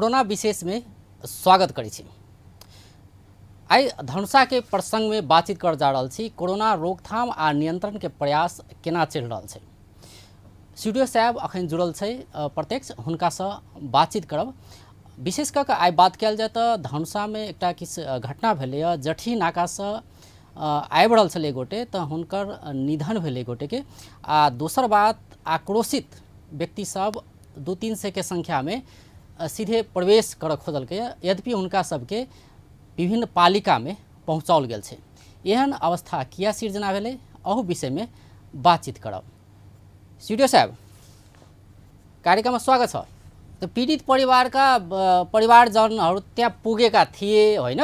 Corona विशेष में स्वागत करी छी। आई धनुषा के प्रसंग में बातचीत कर जा रहा छी। कोरोना रोकथाम आ नियंत्रण के प्रयास केना चल रहा है। स्टूडियो साहब अखन जुड़ल छे प्रत्यक्ष हुनका से बातचीत करब। विशेष करके आई बात कल जाए तो धनुषा में एक घटना भेलै जठी नाका से आबि रहल छलै गोटे तो हुनकर निधन भेलै गोटे के। आ दोसर बात आक्रोशित व्यक्ति सब 200-300 के संख्या में सीधे प्रवेश कर खोजल के, यद्यपि उनका सबके विभिन्न पालिका में पहुँचाओल गेल छे। एहन अवस्था किया सिर्जना भेलै अहू विषय में बातचीत करब। स्टूडियो साहब कार्यक्रम में स्वागत छ। तो पीड़ित परिवारजनहरू त्यहाँ पुगेका थिए होइन,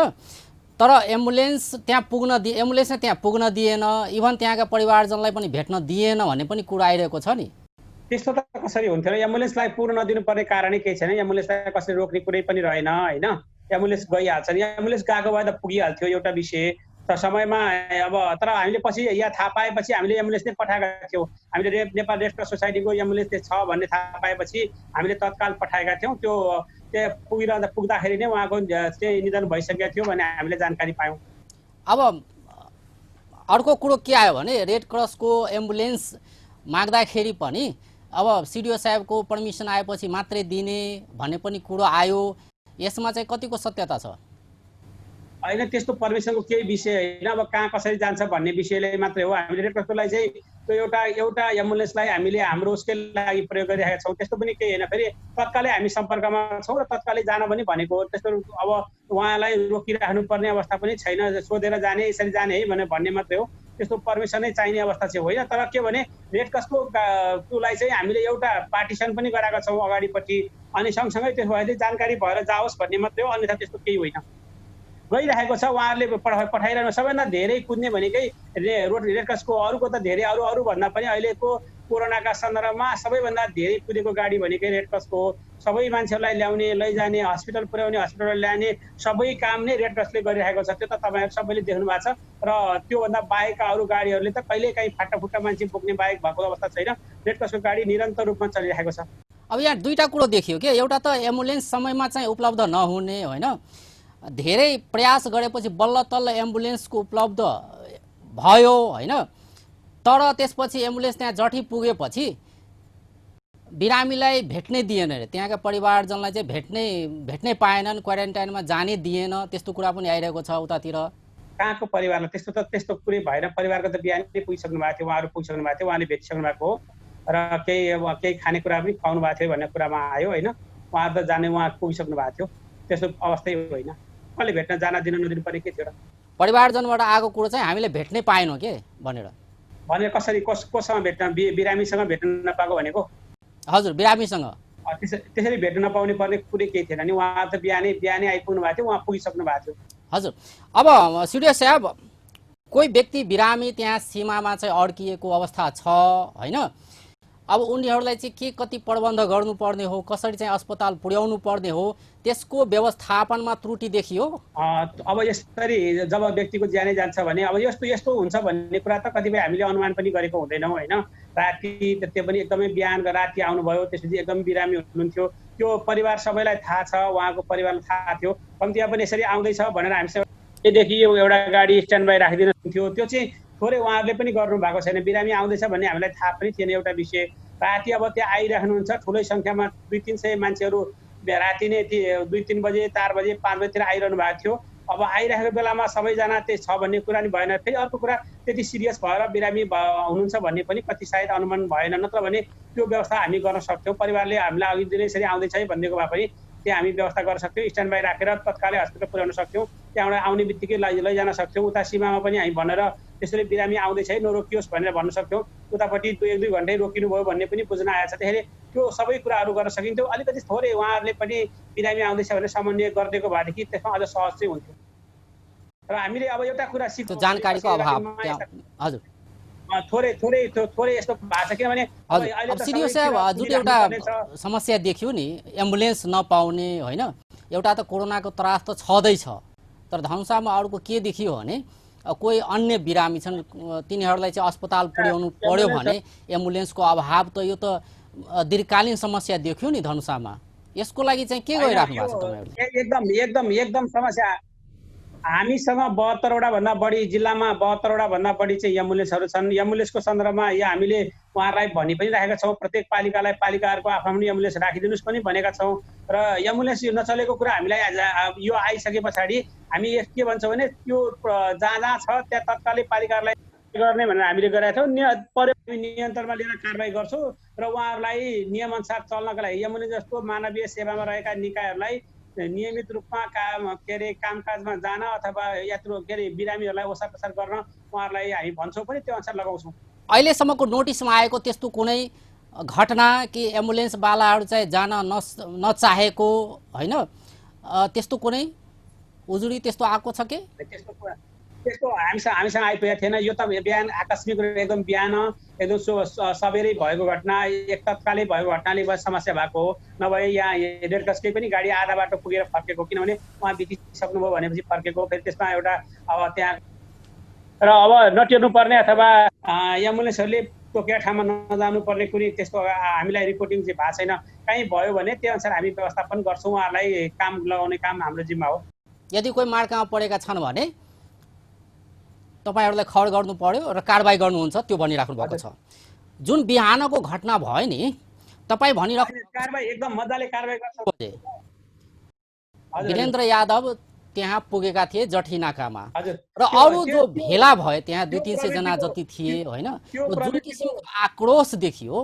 तर एम्बुलेन्स त्यहाँ पुग्न दिएन, इभन त्यहाँका परिवारजनलाई पनि भेट्न दिएन भन्ने पनि कुरा आइरहेको छ नि। त्यस्तो त कसरी हुन्थ्यो र? एम्बुलेन्सलाई पुग्न नदिनुपर्ने कारणै केही छैन। एम्बुलेन्सलाई कसरी रोक्ने कुरै पनि रहेन होइन। एम्बुलेन्स गइहाल्छ नि, एम्बुलेन्स गएको भए त पुगिहाल्थ्यो एउटा विषय त समयमा। अब तर हामीले पछि यहाँ थाहा पाएपछि हामीले एम्बुलेन्स नै पठाएका थियौँ। हामीले नेपाल रेड क्रस सोसाइटीको एम्बुलेन्स छ भन्ने थाहा पाएपछि हामीले तत्काल पठाएका थियौँ। त्यो त्यहाँ पुग्दाखेरि नै उहाँको चाहिँ निधन भइसकेको थियो भन्ने हामीले जानकारी पायौँ। अब अर्को कुरो के आयो भने रेड क्रसको एम्बुलेन्स माग्दाखेरि पनि अब सिडिओ साहेबको पर्मिसन आएपछि मात्रै दिने भन्ने पनि कुरो आयो। यसमा चाहिँ कतिको सत्यता छ? होइन, त्यस्तो पर्मिसनको केही विषय होइन। अब कहाँ कसरी जान्छ भन्ने विषयले मात्रै हो। हामीले रेड क्रसलाई चाहिँ त्यो एउटा एम्बुलेन्सलाई हामीले हाम्रो उसकै लागि प्रयोग गरिरहेका छौँ। त्यस्तो पनि केही होइन। फेरि तत्कालै हामी सम्पर्कमा छौँ र तत्कालै जान पनि भनेको हो। त्यस्तो अब उहाँलाई रोकिराख्नु पर्ने अवस्था पनि छैन। सोधेर जाने, यसरी जाने है भन्ने मात्रै हो। त्यस्तो पर्मिसनै चाहिने अवस्था चाहिँ होइन। तर के भने रेड क्रसको लाई चाहिँ हामीले एउटा पार्टिसन पनि गराएका छौँ अगाडिपट्टि, अनि सँगसँगै त्यसो भए जानकारी भएर जाओस् भन्ने मात्रै हो। अन्यथा त्यस्तो केही होइन। गइरहेको छ, उहाँहरूले पठाइरहनु। सबैभन्दा धेरै कुद्ने भनेकै रेड क्रसको अरूको त धेरै अरू भन्दा पनि अहिलेको कोरोनाका सन्दर्भमा सबैभन्दा धेरै कुदेको गाडी भनेकै रेड क्रसको हो। सबै मान्छेहरूलाई ल्याउने, लैजाने, हस्पिटल पुर्याउने, हस्पिटल ल्याने सबै काम नै रेड क्रसले गरिरहेको छ। त्यो त तपाईँहरू सबैले देख्नु भएको छ। र त्योभन्दा बाहेकका अरू गाडीहरूले त कहिलेकाहीँ फाटाफुट्टा मान्छे बोक्ने बाहेक भएको अवस्था छैन। रेड क्रसको गाडी निरन्तर रूपमा चलिरहेको छ। अब यहाँ दुईटा कुरो देखियो कि एउटा त एम्बुलेन्स समयमा चाहिँ उपलब्ध नहुने होइन, धेरै प्रयास गरेपछि बल्ल तल्ल एम्बुलेन्सको उपलब्ध भयो होइन, तर त्यसपछि एम्बुलेन्स त्यहाँ जठी पुगेपछि बिरामीलाई भेट्नै दिएन रे। त्यहाँका परिवारजनलाई चाहिँ भेट्नै पाएनन्, क्वारेन्टाइनमा जाने दिएन, त्यस्तो कुरा पनि आइरहेको छ उतातिर। कहाँको परिवारलाई त्यस्तो कुरै भएन। परिवारको त बिहानै पुगिसक्नु भएको थियो, उहाँहरू पुगिसक्नु भएको थियो, उहाँले भेटिसक्नु भएको हो र केही खानेकुरा पनि खुवाउनु भएको थियो भन्ने कुरामा आयो होइन। उहाँहरू त जाने, उहाँ पुगिसक्नु भएको थियो। त्यस्तो अवस्थै होइन। कसले भेट्न जान नदिनु पर्ने के थियो र? परिवारजनबाट आएको कुरो चाहिँ हामीले भेट्नै पाएनौँ के भनेर कसरी कोसँग भेट्न, बिरामीसँग भेट्न नपाएको भनेको? हजुर, बिरामीसँग त्यसरी भेट्न नपाउने पर्ने कुरै केही थिएन नि। उहाँ त बिहानै आइपुग्नु भएको थियो, उहाँ पुगिसक्नु भएको थियो। हजुर। अब स्टुडियो साहब, कोही व्यक्ति बिरामी त्यहाँ सीमामा चाहिँ अड्किएको अवस्था छ होइन, अब उनीहरूलाई चाहिँ के कति प्रबन्ध गर्नुपर्ने हो, कसरी चाहिँ अस्पताल पुर्याउनु पर्ने हो, त्यसको व्यवस्थापनमा त्रुटि देखियो? अब यसरी जब व्यक्तिको ज्यानै जान्छ भने अब यस्तो हुन्छ भन्ने कुरा त कतिपय हामीले अनुमान पनि गरेको हुँदैनौँ होइन। राति त्यो पनि एकदमै बिहान राति आउनुभयो, त्यसपछि एकदम बिरामी हुनुहुन्थ्यो। त्यो परिवार सबैलाई थाहा छ, उहाँको परिवारलाई थाहा थियो। कम्तीमा पनि यसरी आउँदैछ भनेर हामीसँग देखियो एउटा गाडी स्ट्यान्ड बाई राखिदिनु थियो। त्यो चाहिँ थोरै उहाँहरूले पनि गर्नु भएको छैन। बिरामी आउँदैछ भन्ने हामीलाई थाहा पनि थिएन एउटा विषय। राति अब त्यहाँ आइराख्नुहुन्छ ठुलै सङ्ख्यामा, 200-300 मान्छेहरू राति नै 2-3 बजे, 4 बजे, 5 बजेतिर आइरहनु भएको थियो। अब आइरहेको बेलामा सबैजना त्यही छ भन्ने कुरा नि भएन। फेरि अर्को कुरा, त्यति सिरियस भएर बिरामी हुनुहुन्छ भन्ने पनि कति सायद अनुमान भएन। नत्र भने त्यो व्यवस्था हामी गर्न सक्थ्यौँ। परिवारले हामीलाई अघि दिनै यसरी आउँदैछ है भनिदिएको भए पनि त्यहाँ हामी व्यवस्था गर्न सक्थ्यौँ। स्ट्यान्ड बाई राखेर तत्कालै हस्पिटल पुर्याउन सक्थ्यौँ। त्यहाँबाट आउने बित्तिकै लैजान सक्थ्यौँ। उता सीमामा पनि हामी भनेर त्यसरी बिरामी आउँदैछ है, नरोकियोस् भनेर भन्न सक्थ्यौँ। उतापट्टि 1-2 घन्टै रोकिनु भयो भन्ने पनि बुझ्न आएछ। त्यसैले त्यो सबै कुराहरू गर्न सकिन्थ्यो। अलिकति थोरै उहाँहरूले पनि बिरामी आउँदैछ भने समन्वय गरिदिएको भएदेखि त्यसमा अझ सहज चाहिँ हुन्थ्यो। र हामीले अब एउटा कुरा सिक्छौँ, जानकारीको अभाव। हजुर, थोरै यस्तो भएको छ। किनभने अब सिडिओ साहब, जुन एउटा समस्या देखियो नि एम्बुलेन्स नपाउने होइन, एउटा त कोरोनाको त्रास त छँदैछ, तर धनुषामा अरूको के देखियो भने कोही अन्य बिरामी छन्, तिनीहरूलाई चाहिँ अस्पताल पुर्याउनु पर्यो भने एम्बुलेन्सको अभाव, त यो त दीर्घकालीन समस्या देखियो नि धनुषामा। यसको लागि चाहिँ के गरिराख्नु भएको छ तपाईँहरूले? एकदम एकदम एकदम समस्या। हामीसँग 72वटा भन्दा बढी जिल्लामा 72वटा भन्दा बढी चाहिँ एम्बुलेन्सहरू छन्। एम्बुलेन्सको सन्दर्भमा यहाँ हामीले उहाँहरूलाई भनि पनि राखेका छौँ, प्रत्येक पालिकालाई पालिकाहरूको आफ्नो एम्बुलेन्स राखिदिनुहोस् पनि भनेका छौँ। र एम्बुलेन्स यो नचलेको कुरा हामीलाई यो आइसके पछाडि हामी के भन्छौँ भने त्यो जहाँ जहाँ छ त्यहाँ तत्कालै पालिकाहरूलाई गर्ने भनेर हामीले गरेका छौँ। नियन्त्रणमा लिएर कारबाही गर्छौँ र उहाँहरूलाई नियमअनुसार चल्नका लागि एम्बुलेन्स जस्तो मानवीय सेवामा रहेका निकायहरूलाई नियमित रूपमा कामकाजमा जान अथवा बिरामीहरूलाई ओसार पसार गर्न उहाँहरूलाई हामी भन्छौँ पनि, त्यो अनुसार लगाउँछौँ। अहिलेसम्मको नोटिसमा आएको त्यस्तो कुनै घटना कि एम्बुलेन्सवालाहरू चाहिँ जान नचाहेको होइन, त्यस्तो कुनै उजुरी त्यस्तो आएको छ कि? त्यस्तो हामीसँग आइपुगेको थिएन। यो त बिहान आकस्मिक एकदम बिहान एकदम सबेरै भएको घटना, एक तत्कालै भएको घटनाले समस्या भएको हो। नभए यहाँ रेड क्रसकै पनि गाडी आधा बाटो पुगेर फर्केको, किनभने उहाँ बितिसक्नुभयो भनेपछि फर्केको। फेरि त्यसमा एउटा अब त्यहाँ र अब नटिर्नु पर्ने अथवा एम्बुलेन्सहरूले तोकेका ठाउँमा नजानु पर्ने कुनै त्यस्तो हामीलाई रिपोर्टिङ चाहिँ भएको छैन। कहीँ भयो भने त्यो अनुसार हामी व्यवस्थापन गर्छौँ। उहाँहरूलाई काम लगाउने काम हाम्रो जिम्मा हो। यदि कोही मार्कामा परेका छन् भने तपाईहरुलाई खबर गर्नु पर्यो र कारबाही गर्नुहुन्छ, त्यो भनिराख्नु भएको छ। जुन बिहानको घटना भयो नि, तपाई भनिराख्नु कारबाही एकदम मजाले कारबाही गर्छौँ। वीरेन्द्र यादव त्यहाँ पुगेका थिए जठी नाकामा र अरु जो भेला भए त्यहाँ 200-300 जना जति थिए होइन, जुन किसिमको आक्रोश देखियो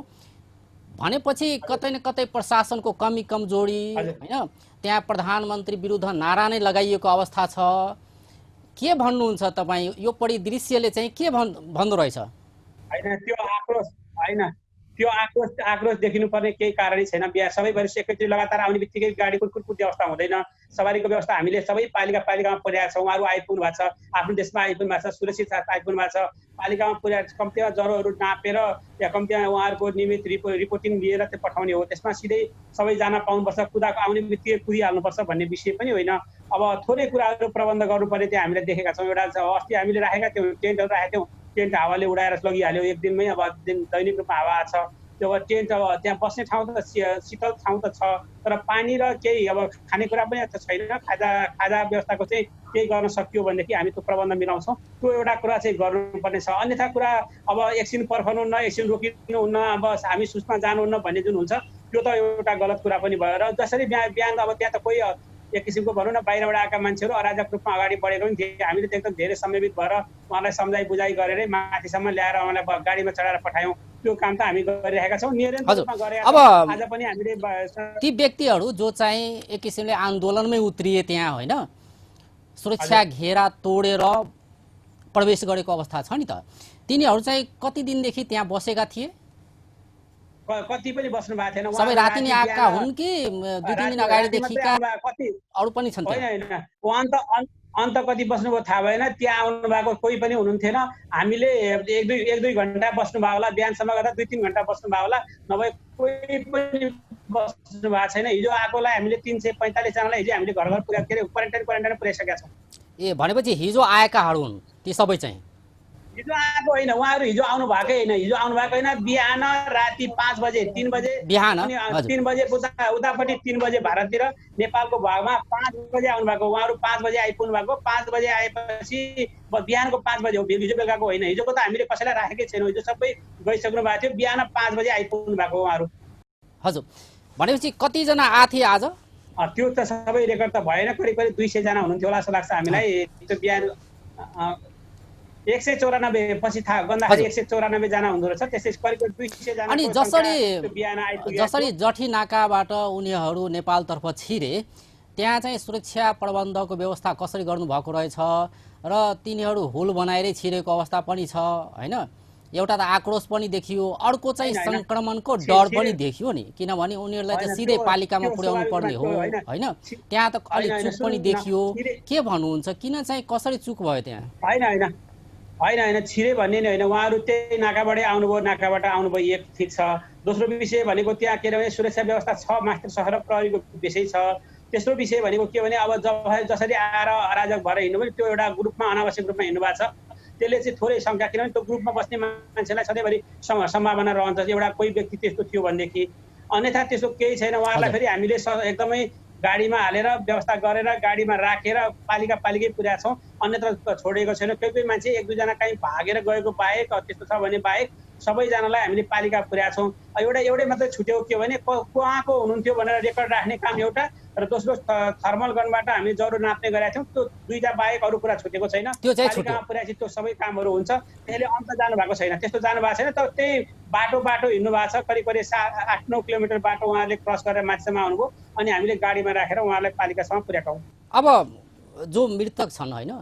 भनेपछि कतै न कतै प्रशासनको कमी कमजोरी होइन, त्यहाँ प्रधानमन्त्री विरुद्ध नारा नै लगाइएको अवस्था छ। के भन्नुहुन्छ तपाई? यो परिदृश्यले चाहिँ के भन्दो रहेछ? हैन, त्यो आक्रोश देखिनु पर्ने केही कारणै छैन। सबैभरि एकैचोटि लगातार आउने बित्तिकै गाडीको कुटकुटी अवस्था हुँदैन। सवारीको व्यवस्था हामीले सबै पालिकामा पुर्याएका छौँ। उहाँहरू आइपुग्नु भएको छ, आफ्नो देशमा आइपुग्नु भएको छ, सुरक्षित साथ आइपुग्नु भएको छ। पालिकामा पुर्याएर कम्तीमा ज्वरोहरू नापेर या कम्तीमा उहाँहरूको नियमित रिपोर्टिङ लिएर त्यो पठाउने हो। त्यसमा सिधै सबै जान पाउनुपर्छ, कुदाको आउने बित्तिकै कुदिहाल्नुपर्छ भन्ने विषय पनि होइन। अब थोरै कुराहरू प्रबन्ध गर्नुपर्ने त्यहाँ हामीले देखेका छौँ। एउटा अस्ति हामीले राखेका थियौँ, टेन्टहरू राखेका थियौँ, टेन्ट हावाले उडाएर लगिहाल्यो। एक दिनमै अब दैनिक रूपमा हावा छ। त्यो टेन्ट अब त्यहाँ बस्ने ठाउँ त शीतल ठाउँ त छ, तर पानी र केही अब खानेकुरा पनि छैन। खाजा व्यवस्थाको चाहिँ केही गर्न सकियो भनेदेखि हामी त्यो प्रबन्ध मिलाउँछौँ। त्यो एउटा कुरा चाहिँ गर्नुपर्ने छ। अन्यथा कुरा अब एकछिन पर्खनुहुन्न, एकछिन रोकिनुहुन्न, अब हामी सुस्मा जानुहुन्न भन्ने जुन हुन्छ, त्यो त एउटा गलत कुरा पनि भयो। र जसरी बिहान अब त्यहाँ त कोही एक किसिमको भनौँ न बाहिरबाट आएका मान्छेहरू अराजक रूपमा अगाडि बढेको पनि थिए। हामीले त एकदम धेरै समयभित भएर उहाँलाई सम्झाइ बुझाइ गरेरै माथिसम्म ल्याएर उहाँलाई गाडीमा चढाएर पठायौँ। त्यो काम त हामी गरिरहेका छौँ, निरन्तर रूपमा गरेका छौँ। आज पनि हामीले ती व्यक्तिहरू जो चाहिँ एक किसिमले आन्दोलनमै उत्रिए त्यहाँ होइन, सुरक्षा घेरा तोडेर प्रवेश गरेको अवस्था छ नि त, तिनीहरू चाहिँ कति दिनदेखि त्यहाँ बसेका थिए? कति पनि बस्नु भएको थिएन। सबै राति नै आएका हुन् कि 2-3 दिन अगाडिदेखिका अरू पनि छन्? होइन, अन्त कति बस्नुभयो थाहा भएन। त्यहाँ आउनु भएको कोही पनि हुनुहुन्थेन। हामीले एक दुई घन्टा बस्नुभयो होला, बिहानसम्म गर्दा 2-3 घन्टा बस्नुभयो होला, नभए कोही पनि बस्नु भएको छैन। हिजो आएकोलाई हामीले 345 जनालाई हिजो हामीले घर क्वारेन्टाइन पुर्याइसकेका छौँ। ए, भनेपछि हिजो आएकाहरू हुन् ती सबै चाहिँ? हिजो आएको होइन, उहाँहरू हिजो आउनु भएकै होइन। हिजो आउनु भएको होइन, बिहान राति 5 बजे 3 बजे बिहान 3 बजे उतापट्टि 3 बजे भारततिर नेपालको भागमा 5 बजे आउनु भएको। उहाँहरू 5 बजे आइपुग्नु भएको। 5 बजे आएपछि बिहानको 5 बजे हो, हिजो बेलुकाको होइन। हिजोको त हामीले कसैलाई राखेकै छैनौँ, हिजो सबै गइसक्नु भएको थियो। बिहान 5 बजे आइपुग्नु भएको उहाँहरू। हजुर, भनेपछि कतिजना आथे आज? त्यो त सबै रेकर्ड त भएन, करिब 200 जना हुनुहुन्थ्यो होला जस्तो लाग्छ हामीलाई। त्यो बिहान 194 पछि थाहा गर्दाखेरि 194 जना हुँदो रहेछ। त्यसै करिब 200 जना। अनि जसरी जठी नाकाबाट उनीहरू नेपालतर्फ छिरे, त्यहाँ चाहिँ सुरक्षा प्रबन्धको व्यवस्था कसरी गर्नुभएको रहेछ र तिनीहरू हुल बनाएरै छिरेको अवस्था पनि छ होइन? एउटा त आक्रोश पनि देखियो, अर्को चाहिँ संक्रमणको डर पनि देखियो नि, किनभने उनीहरूलाई त सिधै पालिकामा पुर्याउनु पर्ने हो होइन? त्यहाँ त अलि चुक पनि देखियो। के भन्नुहुन्छ, किन चाहिँ कसरी चुक भयो त्यहाँ? होइन, छिरे भन्ने नै होइन। उहाँहरू त्यही नाकाबाटै आउनुभयो, नाकाबाट आउनुभयो, एक ठिक छ। दोस्रो विषय भनेको त्यहाँ के भने सुरक्षा व्यवस्था छ, मास्टर सहर प्रहरीको विषय छ। तेस्रो विषय भनेको के भने अब जसरी आएर अराजक भएर हिँड्नुभयो, त्यो एउटा ग्रुपमा अनावश्यक रूपमा हिँड्नु भएको छ। त्यसले चाहिँ थोरै सङ्ख्या, किनभने त्यो ग्रुपमा बस्ने मान्छेलाई सधैँभरि सम्भावना रहन्छ एउटा कोही व्यक्ति त्यस्तो थियो भनेदेखि। अन्यथा त्यसो केही छैन। उहाँहरूलाई हजुर। फेरि हामीले एकदमै गाडीमा हालेर व्यवस्था गरेर गाडीमा राखेर पालिकै पुर्याएको छौँ, अन्यत्र छोडेको छैन। कोही कोही मान्छे एक दुईजना कहीँ भागेर गएको बाहेक त्यस्तो छ भने बाहेक सबैजनालाई हामीले पालिका पुर्याएको छौँ। एउटै मात्रै छुट्यो के भने कहाँको हुनुहुन्थ्यो भनेर रेकर्ड राख्ने काम एउटा, र दोस्रो थर्मल गनबाट हामीले ज्वरो नाप्ने गरेका थियौँ। त्यो दुईटा बाहेक अरू कुरा छुटेको छैन। त्यो चाहिँ छुट्यो। पालिकामा पुर्याएपछि त्यो सबै कामहरू हुन्छ। त्यसले अन्त जानु भएको छैन, त्यस्तो जानु भएको छैन। तर त्यही बाटो हिँड्नु भएको छ, करिब 8-9 किलोमिटर बाटो उहाँहरूले क्रस गरेर माथिसम्म आउनुभयो, अनि हामीले गाडीमा राखेर उहाँलाई पालिकासम्म पुर्याएका हौँ। अब जो मृतक छन् होइन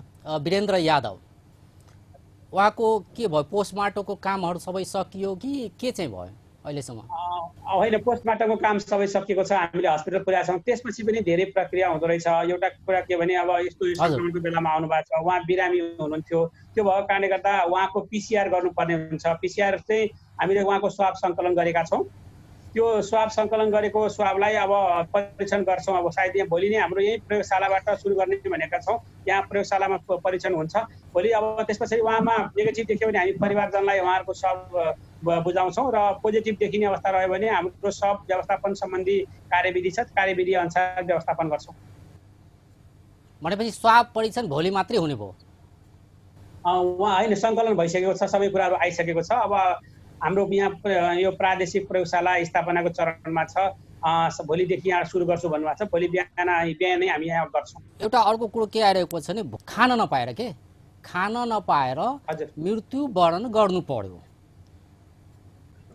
वीरेन्द्र यादव, उहाँको के भयो? पोस्टमार्टमको कामहरू सबै सकियो कि के चाहिँ भयो अहिलेसम्म? होइन, पोस्टमार्टमको काम सबै सकिएको छ, हामीले हस्पिटल पुर्याएका छौँ। त्यसपछि पनि धेरै प्रक्रिया हुँदो रहेछ। एउटा कुरा के भने अब यस्तो सङ्क्रमणको बेलामा आउनु भएको छ, उहाँ बिरामी हुनुहुन्थ्यो। त्यो भएको कारणले गर्दा उहाँको PCR गर्नुपर्ने हुन्छ। PCR चाहिँ हामीले उहाँको स्वाब सङ्कलन गरेका छौँ। त्यो स्वाब सङ्कलन गरेको स्वाबलाई अब परीक्षण गर्छौँ। अब सायद यहाँ भोलि नै हाम्रो यही प्रयोगशालाबाट सुरु गर्ने भनेका छौँ। यहाँ प्रयोगशालामा परीक्षण हुन्छ भोलि। अब त्यसपछि उहाँमा नेगेटिभ देख्यो भने हामी परिवारजनलाई उहाँहरूको सब बुझाउँछौँ, र पोजिटिभ देखिने अवस्था रह्यो भने हाम्रो सब व्यवस्थापन सम्बन्धी कार्यविधि छ, कार्यविधि अनुसार व्यवस्थापन गर्छौँ। भनेपछि स्वाब परीक्षण भोलि मात्रै हुने भयो? उहाँ होइन, सङ्कलन भइसकेको छ, सबै कुराहरू आइसकेको छ। अब हाम्रो यहाँ यो प्रादेशिक प्रयोगशाला स्थापनाको चरणमा छ। भोलिदेखि यहाँ सुरु गर्छु भन्नुभएको छ। भोलि बिहानै हामी यहाँ गर्छौँ। एउटा अर्को कुरो के आइरहेको छ भने खान नपाएर मृत्युवरण गर्नु पर्यो,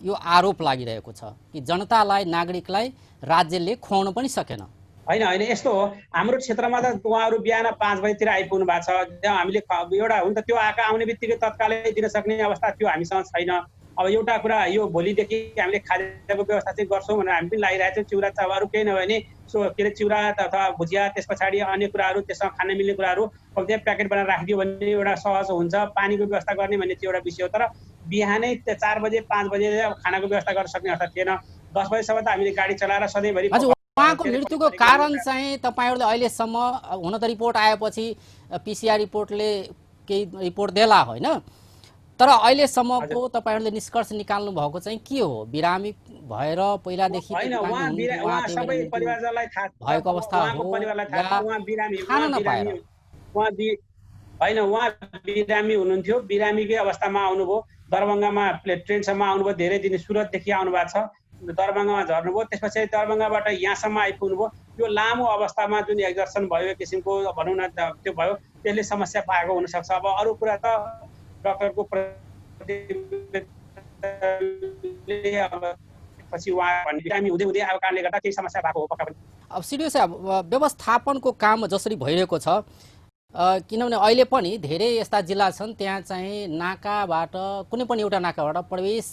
यो आरोप लागिरहेको छ कि जनतालाई, नागरिकलाई राज्यले खुवाउन पनि सकेन। होइन, यस्तो हो, हाम्रो क्षेत्रमा त उहाँहरू बिहान 5 बजीतिर आइपुग्नु भएको छ। हामीले एउटा हुन्छ त्यो आउने बित्तिकै तत्कालै दिन सक्ने अवस्था त्यो हामीसँग छैन। अब एउटा कुरा यो भोलिदेखि हामीले खाजाको व्यवस्था चाहिँ गर्छौँ भनेर हामी पनि लागिरहेको छौँ। चिउरा चावाहरू केही नभए नि चिउरा अथवा भुजिया, त्यस पछाडि अन्य कुराहरू त्यसमा खान मिल्ने कुराहरू त्यहाँ प्याकेट बनाएर राखिदियो भने एउटा सहज हुन्छ। पानीको व्यवस्था गर्ने भन्ने चाहिँ एउटा विषय हो। तर बिहानै 4 बजे 5 बजे खानाको व्यवस्था गर्न सक्ने अवस्था थिएन। 10 बजेसम्म त हामीले गाडी चलाएर सधैँभरि। उहाँको मृत्युको कारण चाहिँ तपाईँहरूले अहिलेसम्म हुन त रिपोर्ट आएपछि PCR रिपोर्टले केही रिपोर्ट देला होइन, तर अहिलेसम्मको तपाईँहरूले निष्कर्ष निकाल्नु भएको चाहिँ के हो? बिरामी भएर पहिलादेखि भएको अवस्था हो, खान नपाएर? होइन, उहाँ बिरामी हुनुहुन्थ्यो, बिरामीकै अवस्थामा आउनुभयो। दरभङ्गामा ट्रेनसम्म आउनुभयो, धेरै दिन सुरतदेखि आउनु भएको छ, दरभङ्गामा झर्नुभयो, त्यसपछि दरभङ्गाबाट यहाँसम्म आइपुग्नुभयो। यो लामो अवस्थामा जुन एक्जर्सन भयो, एक किसिमको भनौँ न त्यो भयो, त्यसले समस्या पाएको हुनसक्छ। अब अरू कुरा त डक्टरको पछि उहाँ बिरामी हुँदै आएको कारणले गर्दा केही समस्या भएको हो पक्का पनि। अब सिडिओ साहब, व्यवस्थापनको काम जसरी भइरहेको छ, किनभने अहिले पनि धेरै यस्ता जिल्ला छन् त्यहाँ चाहिँ नाकाबाट कुनै पनि एउटा नाकाबाट प्रवेश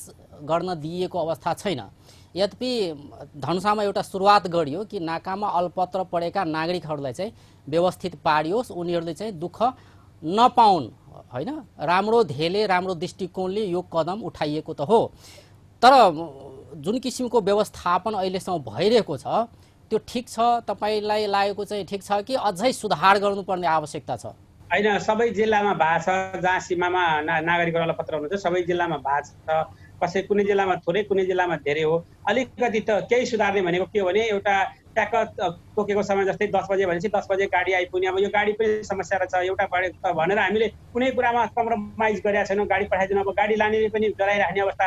गर्न दिएको अवस्था छैन। यद्यपि धनुषामा एउटा सुरुवात गरियो कि नाकामा अलपत्र परेका नागरिकहरूलाई चाहिँ व्यवस्थित पारियोस्, उनीहरूले चाहिँ दुःख नपाउन् होइन। राम्रो ध्येयले, राम्रो दृष्टिकोणले यो कदम उठाइएको त हो, तर जुन किसिमको व्यवस्थापन अहिलेसम्म भइरहेको छ त्यो ठिक छ? तपाईँलाई लागेको चाहिँ ठिक छ कि अझै सुधार गर्नुपर्ने आवश्यकता छ? होइन, सबै जिल्लामा भएको छ। जहाँ सीमामा नागरिकहरू अलपत्र हुनुहुन्छ सबै जिल्लामा भएको छ। कुनै जिल्लामा थोरै, कुनै जिल्लामा धेरै हो। अलिकति त केही सुधार्ने भनेको के हो भने एउटा ट्याक्क तोकेको समय जस्तै 10 बजे भनेपछि 10 बजे गाडी आइपुग्ने। अब यो गाडी पनि समस्या रहेछ एउटा भनेर हामीले कुनै कुरामा कम्प्रोमाइज गरेका छैनौँ। गाडी पठाइदिनु, अब गाडी लानेले पनि डराइराख्ने अवस्था,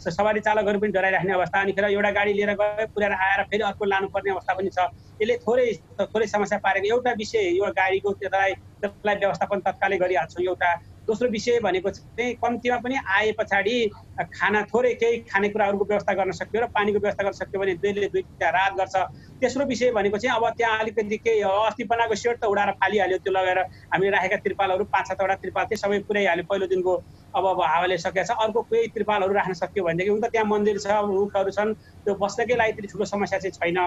सवारी चालकहरू पनि डराइराख्ने अवस्था, अनि फेरि एउटा गाडी लिएर गए पुर्याएर आएर फेरि अर्को लानुपर्ने अवस्था पनि छ। यसले थोरै समस्या पारेको एउटा विषय यो गाडीको, त्यसलाई व्यवस्थापन तत्कालै गरिहाल्छौँ एउटा। दोस्रो विषय भनेको चाहिँ कम्तीमा पनि आए पछाडि खाना थोरै केही खानेकुराहरूको व्यवस्था गर्न सक्यो र पानीको व्यवस्था गर्न सक्यो भने दुईटा राहत गर्छ। तेस्रो विषय भनेको चाहिँ अब त्यहाँ अलिकति केही अस्ति बनाएको सेट त उडाएर फालिहाल्यो, त्यो लगेर हामीले राखेका त्रिपालहरू 5-7वटा त्रिपाल थिए, सबै पुऱ्याइहाल्यो पहिलो दिनको। अब हावाले सकेको छ। अर्को केही त्रिपालहरू राख्न सक्यो भनेदेखि हुन त त्यहाँ मन्दिर छ, रुखहरू छन्, त्यो बस्नकै लागि त्यति ठुलो समस्या चाहिँ छैन।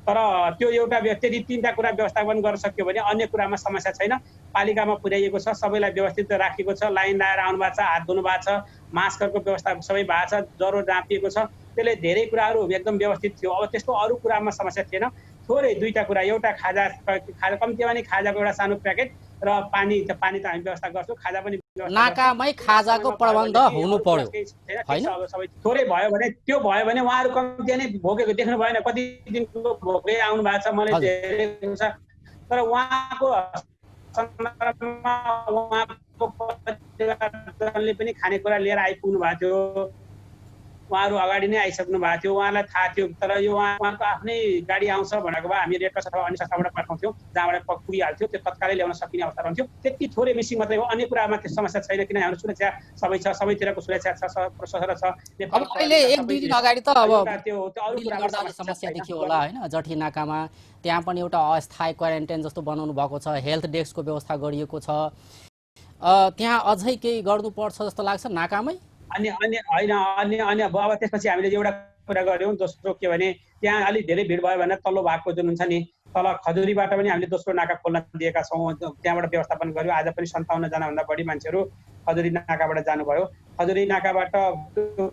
तर त्यो एउटा त्यति 3टा कुरा व्यवस्थापन गर्न सक्यो भने अन्य कुरामा समस्या छैन। पालिकामा पुर्याइएको छ, सबैलाई व्यवस्थित राखेको छ, लाइन लगाएर आउनु भएको छ, हात धुनु भएको छ, मास्कहरूको व्यवस्था सबै भएको छ, ज्वरो नापिएको छ। त्यसले धेरै कुराहरू एकदम व्यवस्थित थियो। अब त्यस्तो अरू कुरामा समस्या थिएन। थोरै दुईटा कुरा, एउटा खाजा कम्तीमा नि खाजाको एउटा सानो प्याकेट र पानी त हामी व्यवस्था गर्छौँ, खाजा पनि नाकामै खाजाको प्रबन्ध हुनु पर्यो हैन? सबै थोरै भयो भने त्यो भयो भने उहाँहरू कम्ती नै भोगेको देख्नु भएन, कति दिनको भोकै आउनु भएको छ, मलाई धेरै हुन्छ। तर उहाँको सन्दर्भमा उहाँको परिवारजनले पनि खानेकुरा लिएर आइपुग्नु भएको थियो, उहाँहरू अगाडि नै आइसक्नु भएको थियो, उहाँलाई थाहा थियो। तर यो उहाँको आफ्नै गाडी आउँछ भनेको भए हामी रेड क्रस अथवा अन्य संस्थाबाट पठाउँथ्यौँ, जहाँबाट पुगिहाल्थ्यो, त्यो तत्कालै ल्याउन सकिने अवस्था रहन्थ्यो। त्यति थोरै मिसिङ मात्रै हो, अन्य कुरामा त्यो समस्या छैन, किनभने हाम्रो सुरक्षा सबै छ, सबैतिरको सुरक्षा छ, प्रशासन छ। अब अहिले 1-2 दिन अगाडि त अब त्यो अरू कुरामा समस्या देखियो होला हैन? जठी नाकामा त्यहाँ पनि एउटा अस्थायी क्वारेन्टाइन जस्तो बनाउनु भएको छ, हेल्थ डेस्कको व्यवस्था गरिएको छ। त्यहाँ अझै केही गर्नुपर्छ जस्तो लाग्छ नाकामै? अन्य अब त्यसपछि हामीले एउटा कुरा गऱ्यौँ। दोस्रो के भने त्यहाँ अलिक धेरै भिड भयो भने तल्लो भागको जुन हुन्छ नि, तल खजुरीबाट पनि हामीले दोस्रो नाका खोल्न दिएका छौँ, त्यहाँबाट व्यवस्थापन गर्यौँ। आज पनि 57 जनाभन्दा बढी मान्छेहरू खजुरी नाकाबाट जानुभयो। खजुरी नाकाबाट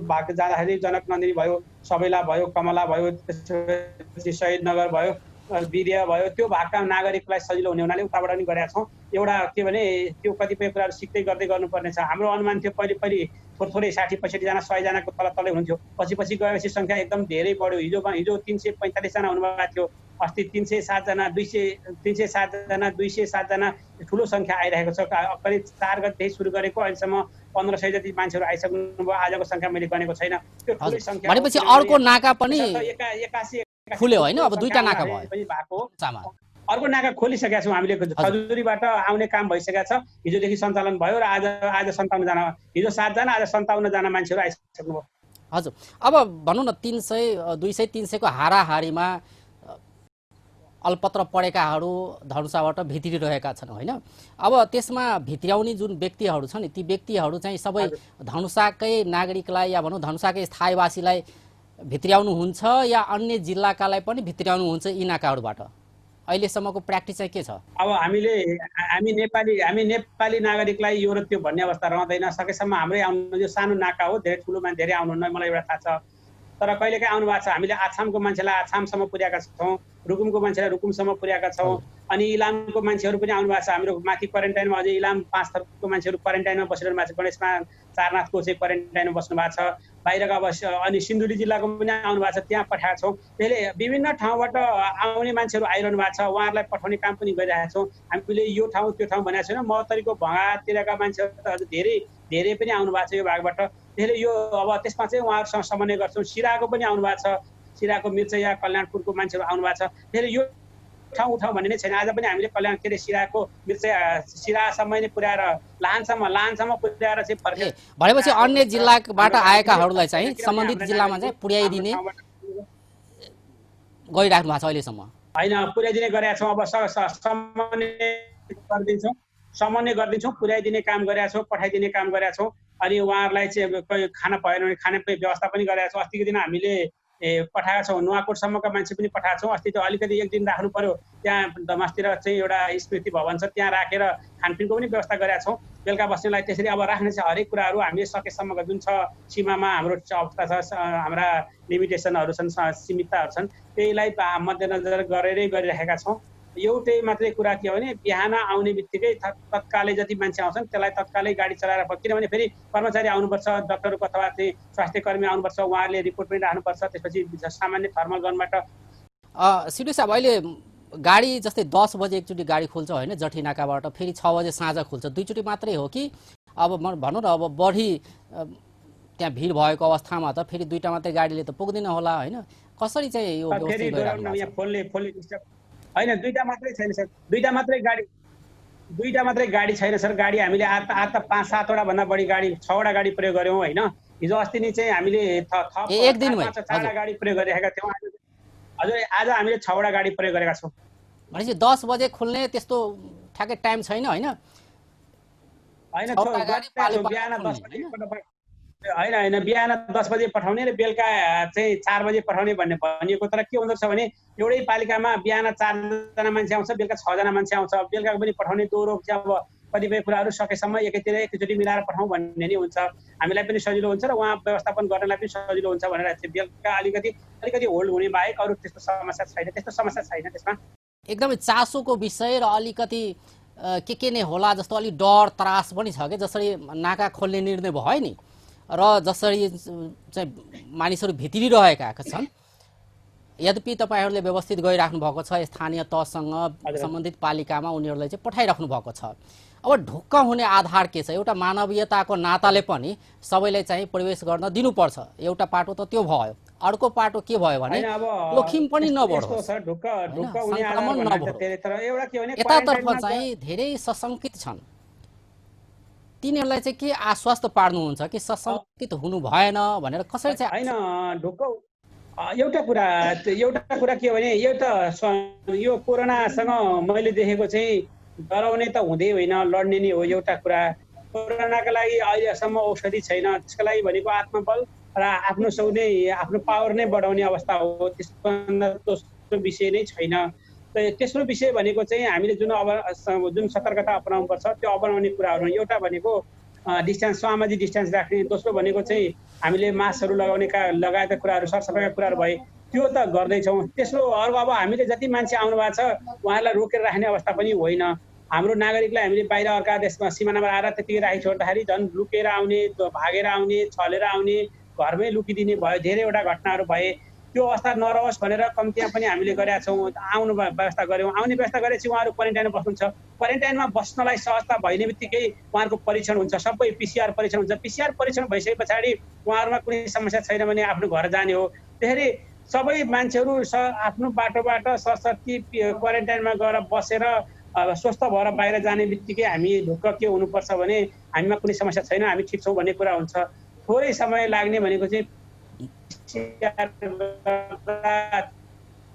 भाग जाँदाखेरि जनक नन्दिनी भयो, सबैला भयो, कमला भयो, त्यसपछि शहीदनगर भयो, वीर्य भयो, त्यो भागका नागरिकलाई सजिलो हुने हुनाले उताबाट पनि गरेका छौँ। एउटा के भने त्यो कतिपय कुराहरू सिक्दै गर्दै गर्नुपर्ने छ। हाम्रो अनुमान थियो पहिले थोरै 60-65 जना 100 जनाको तलै हुन्थ्यो, पछि गएपछि सङ्ख्या एकदम धेरै बढ्यो। हिजो 345 जना हुनुभएको थियो, अस्ति 307 जना, 207 जना ठुलो सङ्ख्या आइरहेको छ। करिब 4 गतेदेखि सुरु गरेको अहिलेसम्म 1500 जति मान्छेहरू आइसक्नुभयो। आजको सङ्ख्या मैले गनेको छैन, त्यो ठुलै सङ्ख्या भनेपछि अर्को नाका पनि 81 खुल्यो हैन? अब 2टा नाका भयो। अर्को नाका खोलिसकेका छौँ हामीले, खजुरीबाट आउने काम भइसकेको छ, हिजोदेखि सञ्चालन भयो र आज 57 जना, हिजो 7 जना, आज 57 जना मान्छेहरू आइसक्नुभयो। हजुर, अब भनौँ न 300, 200, 300 को हाराहारीमा अल्पत्र पढेकाहरू धनुषाबाट भित्रिरहेका छन् हैन? अब त्यसमा भित्र्याउने जुन व्यक्तिहरू छन् नि, ती व्यक्तिहरू चाहिँ सबै धनुषाकै नागरिकलाई या भनौँ धनुषाकै स्थायीवासीलाई भित्र्याउनु हुन्छ या अन्य जिल्लाकालाई पनि भित्र्याउनु हुन्छ यी नाकाहरूबाट? अहिलेसम्मको प्र्याक्टिस चाहिँ के छ? अब हामी नेपाली नागरिकलाई यो र त्यो भन्ने अवस्था रहँदैन। सकेसम्म हाम्रै आउनु, यो सानो नाका हो, धेरै ठुलो मान्छे धेरै आउनुहुन्न, मलाई एउटा थाहा छ। तर कहिलेकाहीँ आउनु भएको छ। हामीले आछामको मान्छेलाई आछामसम्म पुर्याएका छौँ, रुकुमको मान्छेलाई रुकुमसम्म पुर्याएका छौँ, अनि इलामको मान्छेहरू पनि आउनु भएको छ। हाम्रो माथि क्वारेन्टाइनमा अझै इलाम 5 थरको मान्छेहरू क्वारेन्टाइनमा बसिरहनु भएको छ। गणेशमा सारनाथको चाहिँ क्वारेन्टाइनमा बस्नु भएको छ। बाहिरका अनि सिन्धुली जिल्लाको पनि आउनु भएको छ, त्यहाँ पठाएका छौँ। त्यसले विभिन्न ठाउँबाट आउने मान्छेहरू आइरहनु भएको छ, उहाँहरूलाई पठाउने काम पनि गरिरहेका छौँ। हामीले यो ठाउँ त्यो ठाउँ भनेको छैन। महोत्तरीको भङ्गातिरका मान्छेहरू त अझ धेरै पनि आउनु भएको छ यो भागबाट। त्यसले यो अब त्यसमा चाहिँ उहाँहरूसँग समन्वय गर्छौँ। सिराको पनि आउनु भएको छ, सिराको मिर्चया कल्याणपुरको मान्छेहरू आउनु भएको छ। त्यसले यो ठाउँ भन्ने नै छैन। आज पनि हामीले कल्याण के अरे सिराको मिर्चया सिरासम्म नै पुर्याएर लाहानसम्म पुर्याएर चाहिँ फर्के। भनेपछि अन्य जिल्लाबाट आएकाहरूलाई चाहिँ सम्बन्धित जिल्लामा चाहिँ पुर्याइदिने गरिराख्नु भएको छ अहिलेसम्म? होइन, पुर्याइदिने गरेका छौँ। अब समन्वय गरिदिन्छौँ, पुर्याइदिने काम गरेका छौँ, पठाइदिने काम गरेका छौँ। अनि उहाँहरूलाई चाहिँ खाना भएन भने खाने व्यवस्था पनि गरेका छौँ। अस्तिको दिन हामीले पठाएका छौँ, नुवाकोटसम्मका मान्छे पनि पठाएका छौँ। अस्ति त अलिकति एक दिन राख्नु पर्यो, त्यहाँ दमासतिर चाहिँ एउटा स्मृति भवन छ, त्यहाँ राखेर खानपिनको पनि व्यवस्था गरेका छौँ बेलुका बस्नेलाई। त्यसरी अब राख्ने चाहिँ हरेक कुराहरू हामीले सकेसम्मको जुन छ सीमामा हाम्रो अवस्था छ, हाम्रा लिमिटेसनहरू छन्, सीमितताहरू छन्, त्यहीलाई मध्यनजर गरेरै गरिरहेका छौँ। एउटै मात्रै कुरा के हो भने बिहान आउने बित्तिकै तत्कालै जति मान्छे आउँछन् त्यसलाई तत्कालै गाडी चलाएर, किनभने फेरि कर्मचारी आउनुपर्छ, डाक्टरको अथवा चाहिँ स्वास्थ्य कर्मी आउनुपर्छ, उहाँहरूले रिपोर्ट पनि राख्नुपर्छ। त्यसपछि सामान्य थर्मल गनबाट सिडु साहब अहिले गाडी जस्तै 10 बजे एकचोटि गाडी खुल्छ होइन जठी नाकाबाट, फेरि 6 बजे साँझ खुल्छ, दुईचोटि मात्रै हो कि अब भनौँ न अब बढी त्यहाँ भिड भएको अवस्थामा त फेरि दुईटा मात्रै गाडीले त पुग्दैन होला होइन? कसरी चाहिँ यो व्यवस्थित गरिराख्नु छ? होइन, दुईटा मात्रै छैन सर, दुईटा मात्रै गाडी छैन सर। गाडी हामीले आज त 5-7 वटा भन्दा बढी गाडी, 6 वटा गाडी प्रयोग गर्यौँ होइन? हिजो अस्ति नै चाहिँ हामीले एक दिनमै 4 गाडी प्रयोग गरिरहेका थियौँ। हजुर, आज हामीले 6 वटा गाडी प्रयोग गरेका छौँ। भनेपछि 10 बजे खुल्ने त्यस्तो ठ्याक्कै टाइम छैन होइन? बिहान 10 बजे पठाउने र बेलुका चाहिँ 4 बजे पठाउने भनिएको। तर के हुँदो रहेछ भने एउटै पालिकामा बिहान 4 जना मान्छे आउँछ, बेलुका 6 जना मान्छे आउँछ। बेलुका पनि पठाउने दोहोरो चाहिँ अब कतिपय कुराहरू सकेसम्म एकैचोटि मिलाएर पठाउँ भन्ने नै हुन्छ। हामीलाई पनि सजिलो हुन्छ र उहाँ व्यवस्थापन गर्नलाई पनि सजिलो हुन्छ भनेर चाहिँ बेलुका अलिकति होल्ड हुने बाहेक अरू त्यस्तो समस्या छैन त्यसमा। एकदमै चासोको विषय र अलिकति के नै होला जस्तो अलि डर त्रास पनि छ कि जसरी नाका खोल्ने निर्णय भयो नि र जसरी चाहिँ मानिसहरू भित्रिरहेका छन्। यद्यपि तपाईहरूले व्यवस्थित गरिराख्नु भएको छ, स्थानीय तहसँग सम्बन्धित पालिकामा उनीहरूलाई चाहिँ पठाइराख्नु भएको छ। अब ढुक्क हुने आधार के छ? एउटा मानवीयताको नाताले पनि सबैलाई चाहिँ प्रवेश गर्न दिनुपर्छ। एउटा पाटो त त्यो भयो, अर्को पाटो के भयो भने जोखिम पनि नबढोस्, संक्रमण नबढोस्। यतातर्फ चाहिँ धेरै सशङ्कित छन्, तिनीहरूलाई चाहिँ के आश्वस्त पार्नुहुन्छ कि सशङ्कित हुनु भएन भनेर? कसरी चाहिँ हैन ढुक्क एउटा कुरा के हो भने यो कोरोनासँग मैले देखेको चाहिँ डराउने त हुँदै होइन, लड्ने नै हो। एउटा कुरा, कोरोनाका लागि अहिलेसम्म औषधि छैन, त्यसको लागि भनेको आत्मबल र आफ्नो पावर नै बढाउने अवस्था हो। त्यसभन्दा दोस्रो विषय नै छैन। तेस्रो विषय भनेको चाहिँ हामीले जुन सतर्कता अपनाउनुपर्छ त्यो अपनाउने कुराहरू। एउटा भनेको सामाजिक डिस्टेन्स राख्ने, दोस्रो भनेको चाहिँ हामीले मास्कहरू लगाएका कुराहरू, सरसफाइका कुराहरू भए त्यो त गर्दैछौँ। तेस्रो अब हामीले जति मान्छे आउनु भएको छ उहाँहरूलाई रोकेर राख्ने अवस्था पनि होइन। हाम्रो नागरिकलाई हामीले बाहिर अर्का देशमा सिमानामा आएर त्यतिकै राखी छोड्दाखेरि झन् लुकेर आउने, भागेर आउने, छलेर आउने, घरमै लुकिदिने भयो। धेरैवटा घटनाहरू भए। त्यो अवस्था नरहोस् भनेर कम्तीमा पनि हामीले गरेका छौँ। आउनु व्यवस्था गऱ्यौँ, आउने व्यवस्था गरेपछि उहाँहरू क्वारेन्टाइनमा बस्नुहुन्छ। क्वारेन्टाइनमा बस्नलाई सहजता भइने बित्तिकै उहाँहरूको परीक्षण हुन्छ, सबै PCR परीक्षण हुन्छ। PCR परीक्षण भइसके पछाडि उहाँहरूमा कुनै समस्या छैन भने आफ्नो घर जाने हो। त्यसरी सबै मान्छेहरू आफ्नो बाटोबाट सशक्ति क्वारेन्टाइनमा गएर बसेर स्वस्थ भएर बाहिर जाने बित्तिकै हामी ढुक्क के हुनुपर्छ भने हामीमा कुनै समस्या छैन, हामी ठिक छौँ भन्ने कुरा हुन्छ। थोरै समय लाग्ने भनेको चाहिँ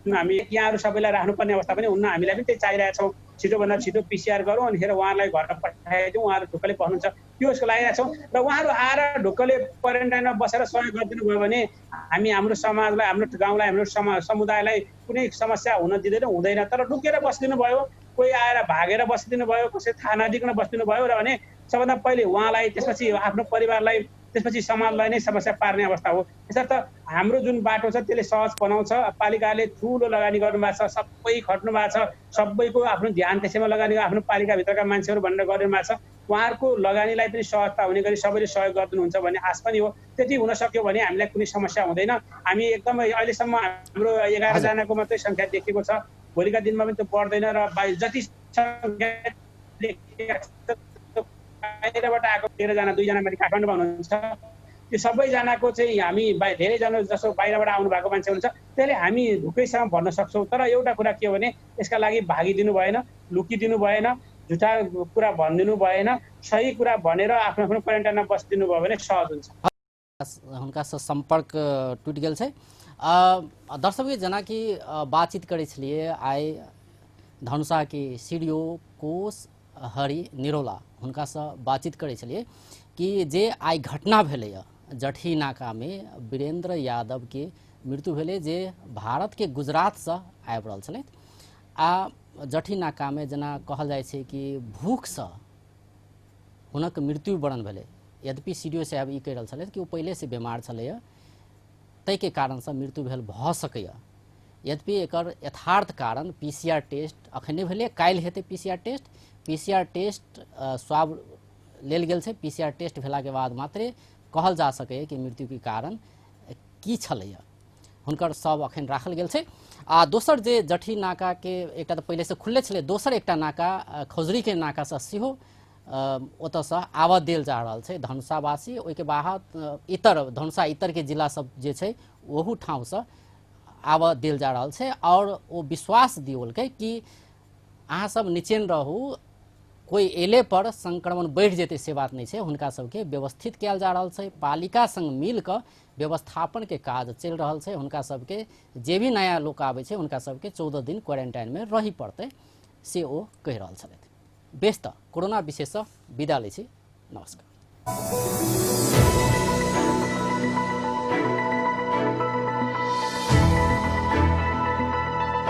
हामी यहाँहरू सबैलाई राख्नुपर्ने अवस्था पनि हुन्न। हामीलाई पनि त्यही चाहिरहेछौँ, छिटोभन्दा छिटो PCR गरौँ अनिखेर उहाँहरूलाई घर पठाइदिउँ, उहाँहरू ढुक्कले बस्नुहुन्छ, त्यसको लागिरहेछौँ। र उहाँहरू आएर ढुक्कले क्वारेन्टाइनमा बसेर सहयोग गरिदिनु भयो भने हामी हाम्रो समाजलाई, हाम्रो गाउँलाई, हाम्रो समुदायलाई कुनै समस्या हुँदैन। तर लुकेर बसिदिनु भयो, कोही आएर भागेर बसिदिनु भयो, कसै थाहा नदिकन बसिदिनु भयो र भने सबभन्दा पहिले उहाँलाई, त्यसपछि आफ्नो परिवारलाई, त्यसपछि समाजलाई नै समस्या पार्ने अवस्था हो। त्यसर्थ हाम्रो जुन बाटो छ त्यसले सहज बनाउँछ। पालिकाले ठुलो लगानी गर्नुभएको छ, सबै खट्नु भएको छ, सबैको आफ्नो ध्यान त्यसैमा लगानी, आफ्नो पालिकाभित्रका मान्छेहरू भनेर गरिनु भएको छ। उहाँहरूको लगानीलाई पनि सहजता हुने गरी सबैले सहयोग गरिदिनुहुन्छ भन्ने आश पनि हो। त्यति हुन सक्यो भने हामीलाई कुनै समस्या हुँदैन। हामी एकदमै अहिलेसम्म हाम्रो 11 जनाको मात्रै सङ्ख्या देखेको छ। भोलिका दिनमा पनि त्यो बढ्दैन र जति सङ्ख्या बाहिरबाट आएको 13 जना, 2 जना माथि काठमाडौँमा हुनुहुन्छ। त्यो सबैजनाको चाहिँ हामी धेरैजना जसो बाहिरबाट आउनु भएको मान्छे हुनुहुन्छ, त्यसले हामी ढुकैसँग भन्न सक्छौँ। तर एउटा कुरा के हो भने यसका लागि भागिदिनु भएन, लुकिदिनु भएन, झुटा कुरा भनिदिनु भएन, सही कुरा भनेर आफ्नो आफ्नो क्वारेन्टाइनमा बसिदिनु भयो भने सहज हुन्छ। हुनका से संपर्क टूट गेल छै। दर्शक जना की बातचीत करे छलिए आइ धनुषा के सीडीओ कोष हरि निरोला हुनका से बातचीत करे छलिए कि जे आइ घटना भेलै जठी नाका में वीरेंद्र यादव के मृत्यु भेलै, जे भारत के गुजरात से आबि रहल छलै। आ जठी नाका में जना कहल जाय छै कि भूख से हुनक मृत्यु वरण भेलै। यद्यपि सीडीओ साहब ई कहि रहल छलै कि वो पहले से बीमार छलै, तै के कारण से मृत्यु भेल भऽ सकैए। यद्यपि एकर यथार्थ कारण PCR टेस्ट अखन नहि भेलै, काल्हि हेतै PCR टेस्ट स्वाब लेल गेल छै। PCR टेस्ट भेला के बाद मात्रे कहल जा सकैए कि मृत्यु के कारण की छलैए। हुनकर शव अखन राखल गेल छै। आ दोसर जे जठी नाका के एकटा तऽ पहिले से खुलले छलै, दोसर एकटा नाका खौजरी के नाका से सेहो ओतसँ आबऽ देल जा रहल छै धनुषावासी। ओहिके बाद इतर धनुषा इतर के जिला सब जे छै ओहू ठाउँ से आबऽ देल जा रहल छै। और वो विश्वास दिओलकै कि अहाँ सब निचेन रहू, कोई एले पर संक्रमण बढ़ि जेतै से बात नहीं छै। हुनका सबके व्यवस्थित कयल जा रहल छै, पालिका संग मिल कऽ व्यवस्थापन के काज चलि रहल छै। हुनका सबके जे भी नया लोक आबै छै हुनका सबके 14 दिन क्वारेंटाइन में रही पड़तै से ओ कहि रहल छथि। बेस त कोरोना विशेष विदा लै छी। नमस्कार।